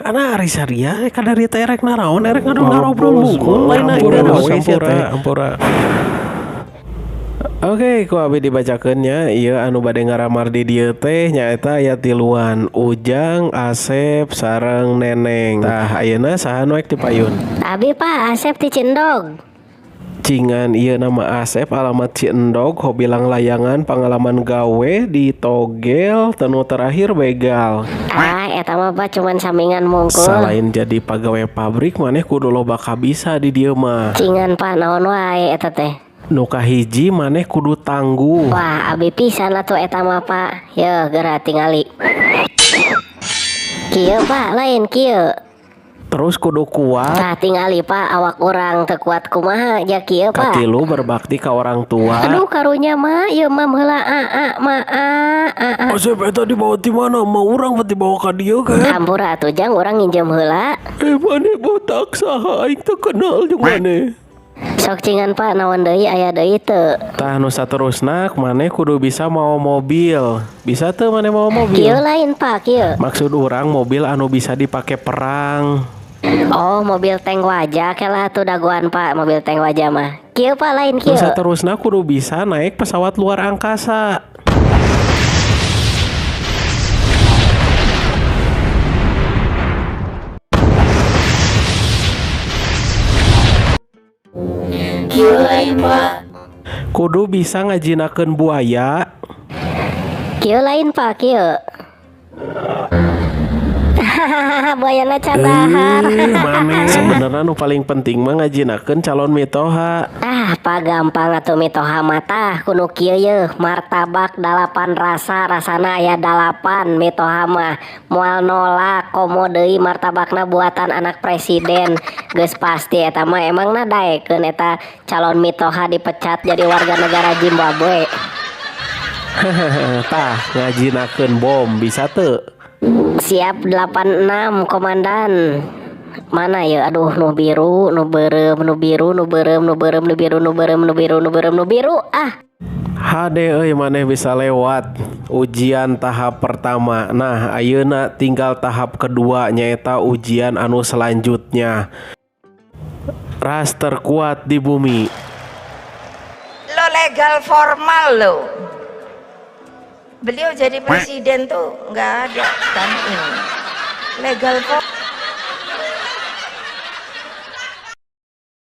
Anak ari saria kadari teh erek naraon, erek ngarobrol hungkul lain ampura ampura. Oke, ku abi dibacakeun nya ieu anu bade ngaramar di dieu teh nyaeta aya tiluan, Ujang, Asep, sareng Neneng. Tah ayeuna saha nu ek dipayun? Abi Pak, Asep ti Cindog. Cingan ieu nama Asep, alamat Ciendog, hobi langlayangan, pengalaman gawe di togel, tenu terakhir begal. Ah, eta mah Pak cuman samingan mungkul. Selain jadi pegawai pabrik, maneh kudu loba kabisa di dieu mah. Cingan Pak, naon wae eta teh? Nu kahiji maneh kudu tangguh. Wah, abi pisan atuh eta mah Pak. Yeuh, geura tingali. Kieu Pak, lain kieu. Terus kudu kuat. Tah tingali Pak, awak urang teu kuat kumaha ja kieu Pak. Katilu berbakti ka orang tua. Aduh karunya mah, ieu mah heula a a ma a a a. Asep eta dibawa ti mana? Ma urang mah dibawa ka dieu kan. Hampura atuh Jang, urang nginjem heula. Maneh botak saha, aing teu kenal jeung maneh. Sok cingan Pak, naon deui, aya deui teu? Tah nu saterusna maneh kudu bisa mawa mobil. Bisa teu maneh mawa mobil? Kieu lain Pak, kieu. Maksud urang mobil anu bisa dipake perang. Oh, mobil tank waja kela atuh dagoan Pak, mobil tank waja mah. Kieu Pak, lain kieu. Nu saterusna kudu bisa naik pesawat luar angkasa. Kudu bisa ngajinakeun buaya. Kieu lain Pak, kieu. Buayana cadahar. Maneh sebenarnya nu paling penting mah ngajinakeun calon mitoha. Ah, Pak gampang atuh mitoha mah tah kudu kieu yeuh, martabak 8 rasa, rasana aya 8 mitoha mah. Moal nolak komo deui martabakna buatan anak presiden. Geus pasti eta mah emangna daekeun eta calon mitoha dipecat jadi warga negara Zimbabwe. Tah ngajinakeun bom bisa teu? Siap 86 komandan. Mana ya? Aduh, nu biru, nu beureum, nu biru, nu beureum, nu beureum, nu biru, nu beureum, nu biru, nu beureum, nu biru. Ah. Hade euy maneh bisa lewat ujian tahap pertama. Nah, ayeuna tinggal tahap kedua nyaeta ujian anu selanjutnya. Ras terkuat di bumi. Lo legal formal lo. Beliau jadi presiden tuh nggak ada kan ini. Legal formal.